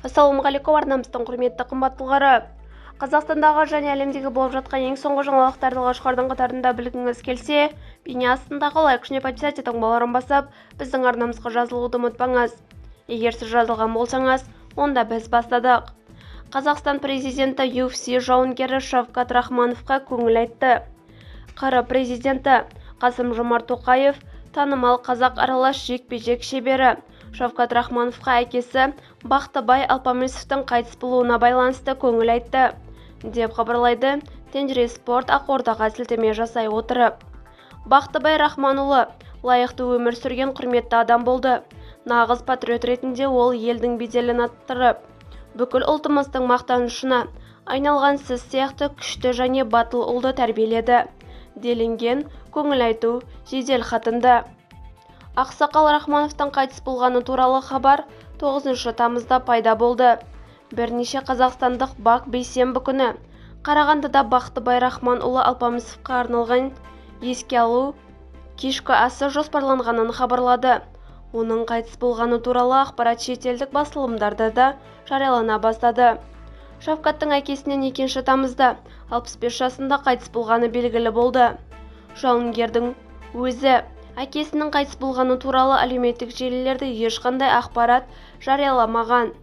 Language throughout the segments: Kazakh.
Ассалаумағалейкум, арнамыздың құрметті қымбаттылары! Қазақстандағы және әлемдегі болып жатқан ең соңғы жаңалықтарды алғашқылардың қатарында білгіңіз келсе, бейне астындағы лайк және подписаться таңбаларын басып, біздің арнамызға жазылуды ұмытпаңыз. Егер сіз жазылған болсаңыз, онда біз бастадық. Қазақстан президенті UFC жауынгері Шавкат Рахмановқа көңіл айтты. ҚР президенті Қасым-Жомарт Тоқаев танымал қазақ аралас жекпе-жек шебері Шавкат Рахмановқа әкесі Бақтыбай Алпамысовтың қайтыс болуына байланысты көңіл айтты, деп хабарлайды Тенгри Спорт Ақордаға сілтеме жасай отырып. Бақтыбай Рахманұлы лайықты өмір сүрген құрметті адам болды. Нағыз патриот ретінде ол елдің беделін арттырып, бүкіл ұлтымыздың мақтанышына айналған сіз сияқты күшті және батыл ұлды тәрбиеледі, делінген көңіл айту жедел хатында. Ақсақал Рахмановтың қайтыс болғаны туралы хабар 9 тамызда пайда болды. Бірнеше қазақстандық БАҚ бейсенбі күні Қарағандыда Бақтыбай Рахманұлы Алпамысовқа арналған еске алу кешкі асы жоспарланғанын хабарлады. Оның қайтыс болғаны туралы ақпарат шетелдік басылымдарда да жариялана бастады. Шавкаттың әкесінен 2 тамызда 65 жасында қайтыс болғаны белгілі болды. Жауынгердің өзі әкесінің қайтыс болғаны туралы әлеуметтік желілерде ешқандай ақпарат жарияламаған.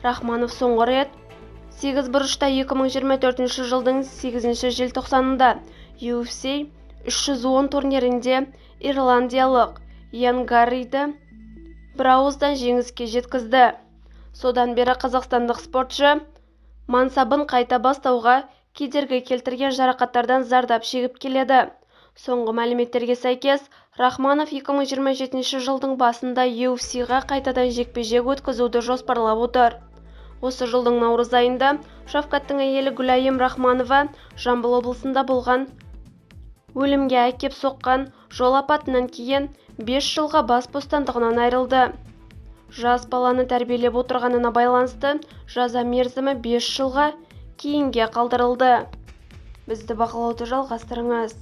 Рахманов соңғы рет 8 бұрышта 2024 жылдың 8 желтоқсанында UFC 310 турнирінде ирландиялық Ян Гарриді бірауыздан жеңіске жеткізді. Содан бері қазақстандық спортшы мансабын қайта бастауға кедергі келтірген жарақаттардан зардап шегіп келеді. Соңғы мәліметтерге сәйкес, Рахманов 2027 жылдың басында UFC-ға қайтадан жекпе-жек өткізуді жоспарлап отыр. Осы жылдың наурыз айында Шавкаттың әйелі Гүлайым Рахманова Жамбыл облысында болған өлімге әкеп соққан жол апатынан кейін 5 жылға бас бостандығынан айырылды. Жас баланы тәрбиелеп отырғанына байланысты жаза мерзімі 5 жылға кейінге қалдырылды. Бізді бақылауды жалғастырыңыз.